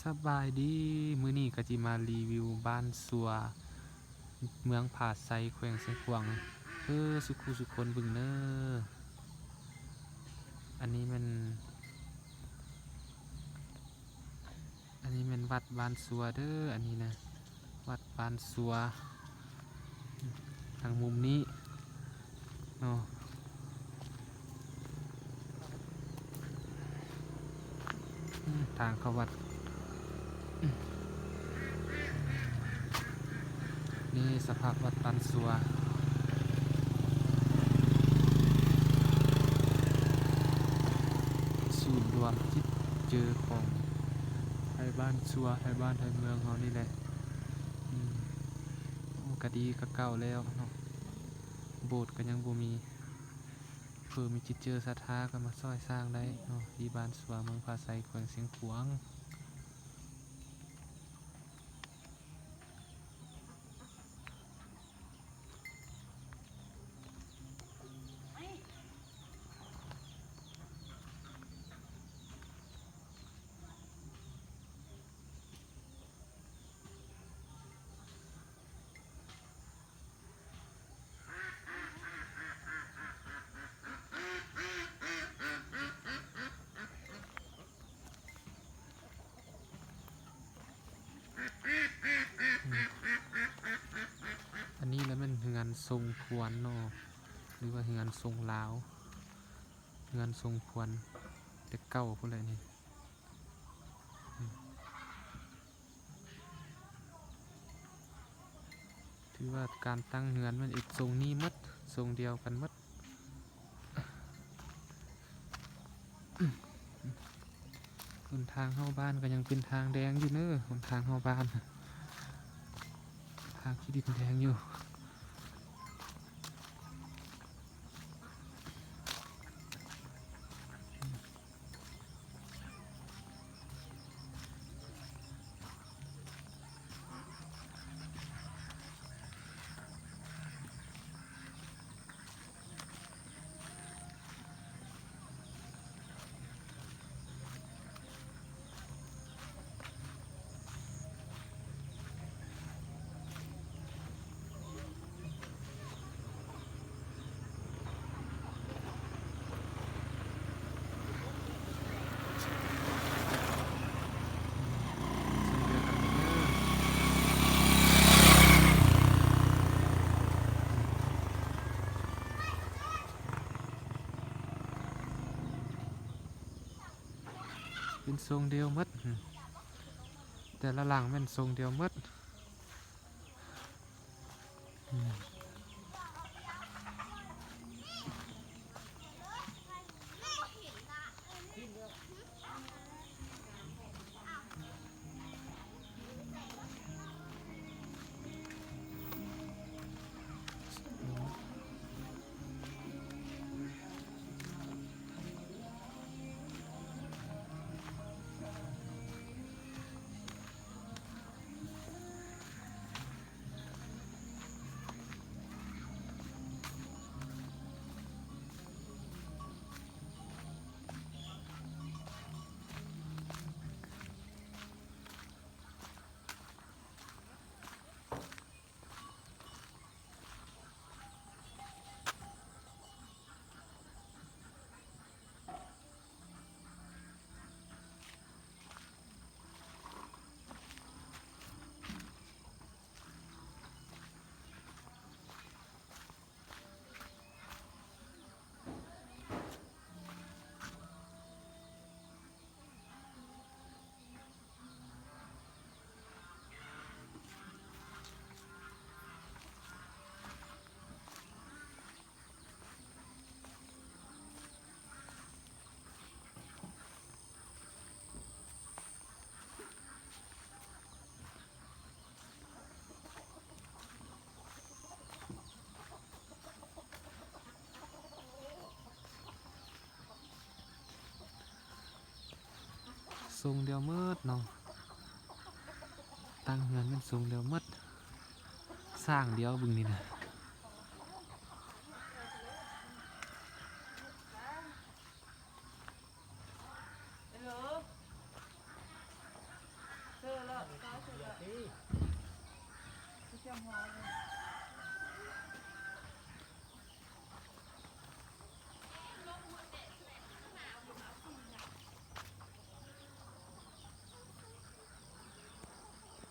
ສະບາຍດີ ມື້ນີ້ກໍຊິມາຣີວິວບ້ານຊົວ ເມືອງຜາໄຊ ແຂວງຊຽງຂວາງ ເອີ ສູ່ຄູ່ສູ່ຄົນເບິ່ງເດີ. ອັນນີ້ແມ່ນ ອັນນີ້ແມ່ນວັດບ້ານຊົວເດີ ອັນນີ້ນະ ວັດບ້ານຊົວ ທາງມຸມນີ້ເນາະ ອືມ ທາງເຂົ້າວັດ ອືມ ນີ້ສະພາບວັດບ້ານຊົວ ສູນລວມຈິດເຈີຂອງໄທບ້ານຊົວ ໄທບ້ານໄທເມືອງເຮົານີ້ແຫຼະ ອືມ ໂອ້ ກະດີກະເກົ່າແລ້ວເນາະ ໂບດກະຍັງບໍ່ມີ ເພື່ອມີຈິດເຈີສັດທາກໍມາຊ່ອຍສ້າງໄດ້ເນາະ ທີ່ບ້ານຊົວ ເມືອງຜາໄຊ ແຂວງຊຽງຂວາງ. ອັນນີ້ລະແມ່ນເຮືອນຊົງພວນເນາະ ຫຼືວ່າເຮືອນຊົງລາວ ເຮືອນຊົງພວນແຕ່ເກົ່າພຸ້ນແຫຼະນີ້. ຖືວ່າການຕັ້ງເຮືອນແມ່ນເຮັດຊົງນີ້ໝົດ ຊົງດຽວກັນໝົດ. ຫົນທາງເຂົ້າບ້ານກໍຍັງເປັນທາງແດງຢູ່ເນີ ຫົນທາງເຂົ້າບ້ານ ທາງຂີ້ດິນແດງຢູ່. ເປັນຊົງດຽວໝົດ ແຕ່ລະຫຼັງແມ່ນຊົງດຽວໝົດ. ຊົງດຽວໝົດເນາະ ຕັ້ງເຮືອນແມ່ນຊົງດຽວໝົດ ສ້າງດຽວເບິ່ງນີ້ນະ.